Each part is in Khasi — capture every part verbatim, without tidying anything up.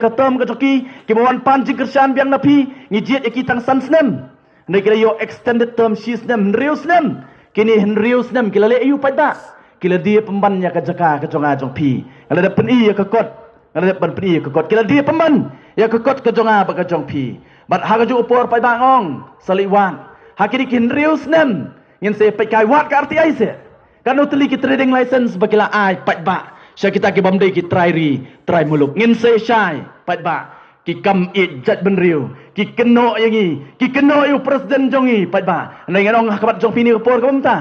ka term ka jong ki, kiba wan pan jingkyrshan biang na phi, ngi jied ïa ki tang san snem. Hynrei ki la ïoh extended term shi snem, hynriew snem. Kine hynriew snem ki la leh aïu paidbah? Ki la die pynban ïa ka jaka ka jong nga jong phi. Nga la dep pyni ïa ka kot. Nga la dep ban pyni ïa ka kot. Ki la die pynban ïa ka kot ka jong nga bad ka jong phi. Bad ha kajuh ka por paidbah nga ong, sa leit wad. Ha kine ki hynriew snem ngin sa peit kai, wad ka R T I seh. Katno tylli ki trading license ba ki la ai paidbah sha kita ki bym dei ki trai ri trai muluk? Ngin sa shai paidbah. Ki kam ïeit jaitbynriew, ki kynnoh ïa ngi, ki kynnoh ïa u president jong ngi paidbah. Hynrei ngan ong ha khmat jong phi kane ka por kaba mynta,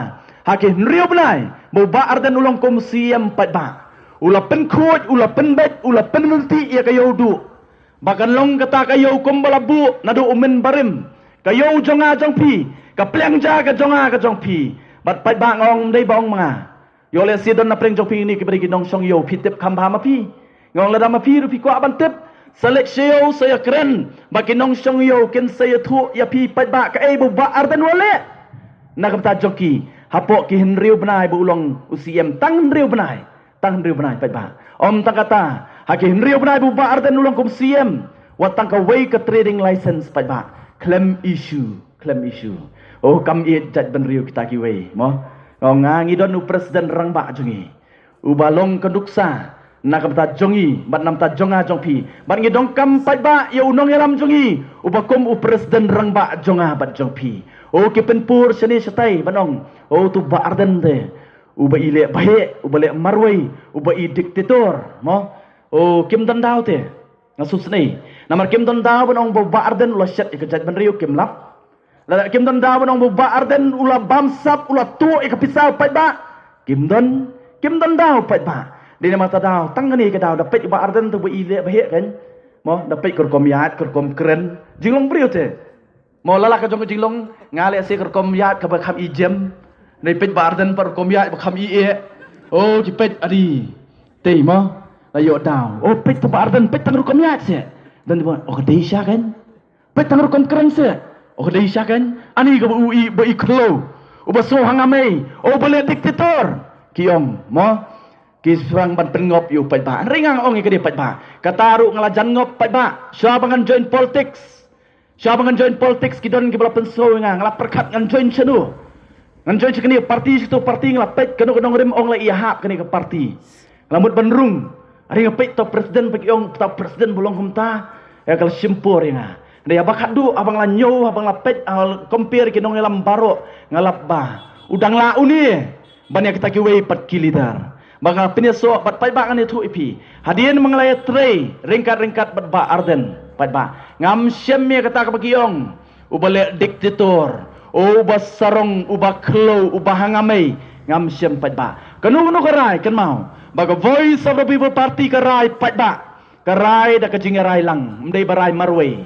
ha ki hynriew bnai ba u Bah Ardent u long kum C M paidbah, u la pynkhuid, u la pynbeit, u la pynlynti ïa ka ïew duh. Ba kan long kata ka ïew kumba la buh naduh u mynbarim, ka ïew jong nga jong phi, ka pliang ja ka jong nga ka jong phi. Bad paidbah nga ong, ym dei ba ong ma nga. Ïoh lehse don na pdeng jong phi ngi kiba dei ki nongshong ïew, phi tip kham bha ma phi. Nga ong lada ma phi ruh phi kwah ban tip, sa leit sha ïew sa ïakren bad ki nongshong ïew, kin sa ïathuh ïa phi paidbah kaei ba u Bah Ardent u la leh na ka bynta jong ki hapoh ki hynriew bnai ba u long u C M. Tang hynriew bnai. Tang hynriew bnai paidbah. Ym tang kata, ha ki hynriew bnai ba u Bah Ardent u long kum C M, wat tang kawei ka trading license paidbah khlem issue, khlem issue. Oh, kam ïeit jaitbynriew kita kiwei mo. Nga ong, ngi don u president rangbah jong ngi uba long ka nuksa na ka bynta jong ngi bad na ka bynta jong nga jong phi. Bad ngi donkam paidbah ïa u nongïalam jong ngi uba kum u president rangbah jong nga bad jong phi. Oh, ki pynpur shane shatai ban ong, oh, utu u Bah Ardent te uba i leh bheh, uba leh marwei, uba i dictator mo. Oh, kim don daw te. Nga sngewsynei. Namar kim don daw ban ong ba u Bah Ardent u la shet ïa ka jaitbynriew, kim lap. Lada kim don daw ban ong ba u Bah Ardent u la bamsap, u la tuh ïa ka pisa paidbah, kim don, kim don daw paidbah. Dei namar kata daw, tang kane ka daw, da peit u Bah Ardent te uba i leh bheh kan mo, da peit ka rukom ïaid, ka rukom kren, jinglong briew te. Mo, la la ka jong ka jinglong, nga lehse ka rukom ïaid kaba kham i jem. Hynrei peit Bah Ardent pat rukom ïaid ba kham i eh. Oh, ki peit, adi. Tei mo, la ïoh daw. Oh, peit tang Bah Ardent, peit tang rukom ïaid seh. Don ba, oh, ka dei shisha kan. Peit tang rukom kren seh. Oh, ka dei shisha kan. Ani kaba u i, ba i khloo, uba sngew hanga mei, oh, uba leh dictator, ki ong mo. Ki sdang ban pynngop ïa u paidbah. Hynrei nga ong ïa ka dei paidbah. Kata ruh nga la jan ngop paidbah shaba ngan join politics. Shaba ngan join politics ki don kiba la pynsngew ïa nga, nga la pyrkhat ngan join shano. Ngan join sha kane ka party, sha kato ka party, nga la peit kano kano ngrim ong la ïahap kane ka party. Nga la mut ban rung. Hynrei nga peit uta u president ba ki ong, uta u president ba long kumta, ïa ka la shim por ïa nga. Hynrei haba khatduh, haba nga la ñiew, haba nga la peit, haba nga la compare ki nongïalam baroh, nga lap ba u dang lah une ban ïa kita kiwei pat ki leader. Ba nga pynïasoh bad paidbah ngan ïathuh ïa phi. Hadien ba nga la ïatrei ryngkat ryngkat bad Bah Ardent, paidbah, ngam shem ïa kata kaba ki ong, uba leh dictator, uba sarong, uba khloo, uba hanga mei. Ngam shem paidbah. Kano kano ka rai kynmaw ba ka Voice of the People Party ka rai paidbah, ka rai da ka jingïarai lang, ym dei ba rai marwei.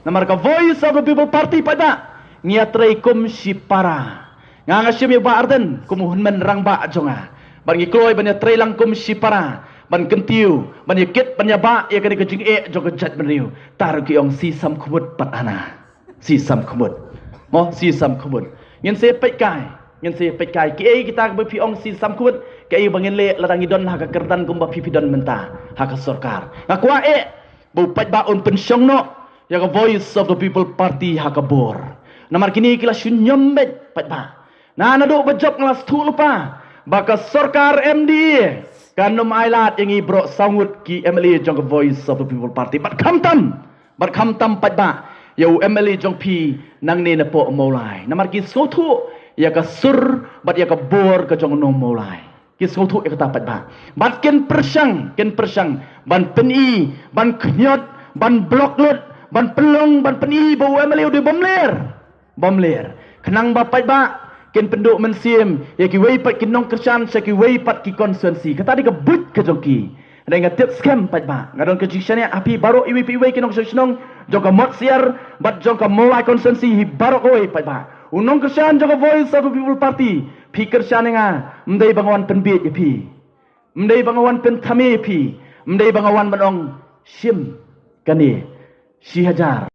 Namar ka Voice of the People Party paidbah, ngi ïatrei kum shipara. Nga nga shim ïa u Bah Ardent kum u hynmen rangbah jong nga. Bad ngi kloi ban ïatrei lang kum shipara, ban kyntiew, ban ïakit, ban ïabah ïa kane ka jingeh jong ka jaitbynriew. Tang ruh ki ong, sih sam khmut pat hana. Sih sam khmut. Mo, sih sam khmut. Ngin sa peit kai. Ngin sa peit kai. Kiei kita kiba phi ong sih sam khmut, kiei ba ngin leh lada ngi don ha ka kyrdan kumba phi phi don mynta ha ka sorkar? Nga kwah eh ba u paidbah un pynshong noh ïa ka Voice of the People Party ha ka bor. Namar kine ki la shu ñiom beit paidbah. Na, naduh ba jop nga la sngewthuh lypa ba ka sorkar M D A kan ym ailad ïa ngi baroh saw ngut ki M L A jong ka Voice of the People Party. Bad khamtam, bad khamtam paidbah, ïa u M L A jong phi nangne napoh Mawlai. Namar ki sngewthuh ïa ka sur bad ïa ka bor ka jong u nong Mawlai. Ki sngewthuh ïa kata paidbah. Bad kin pyrshang, kin pyrshang ban pyni, ban khñiot, ban block lut, ban pynlong, ban pyni ba u M L A u dei bym ler. Bym ler. Khnang ba paidbah kin pynduh mynsiem ïa kiwei pat ki nongkyrshan sha kiwei pat ki constituency. Kata dei ka buit ka jong ki. Hynrei nga tip skhem paidbah, nga don ka jingshaniah ha phi baroh iwei pa iwei ki nongshong shnong jong ka Mawsiar bad jong ka Mawlai constituency hi baroh kawei paidbah. U nongkyrshan jong ka Voice of the People Party, phi kyrshan ïa nga, ym dei ba nga wan pynbiej ïa phi. Ym dei ba nga wan pynthame ïa phi. Ym dei ba nga wan ban ong shim kane shi hajar.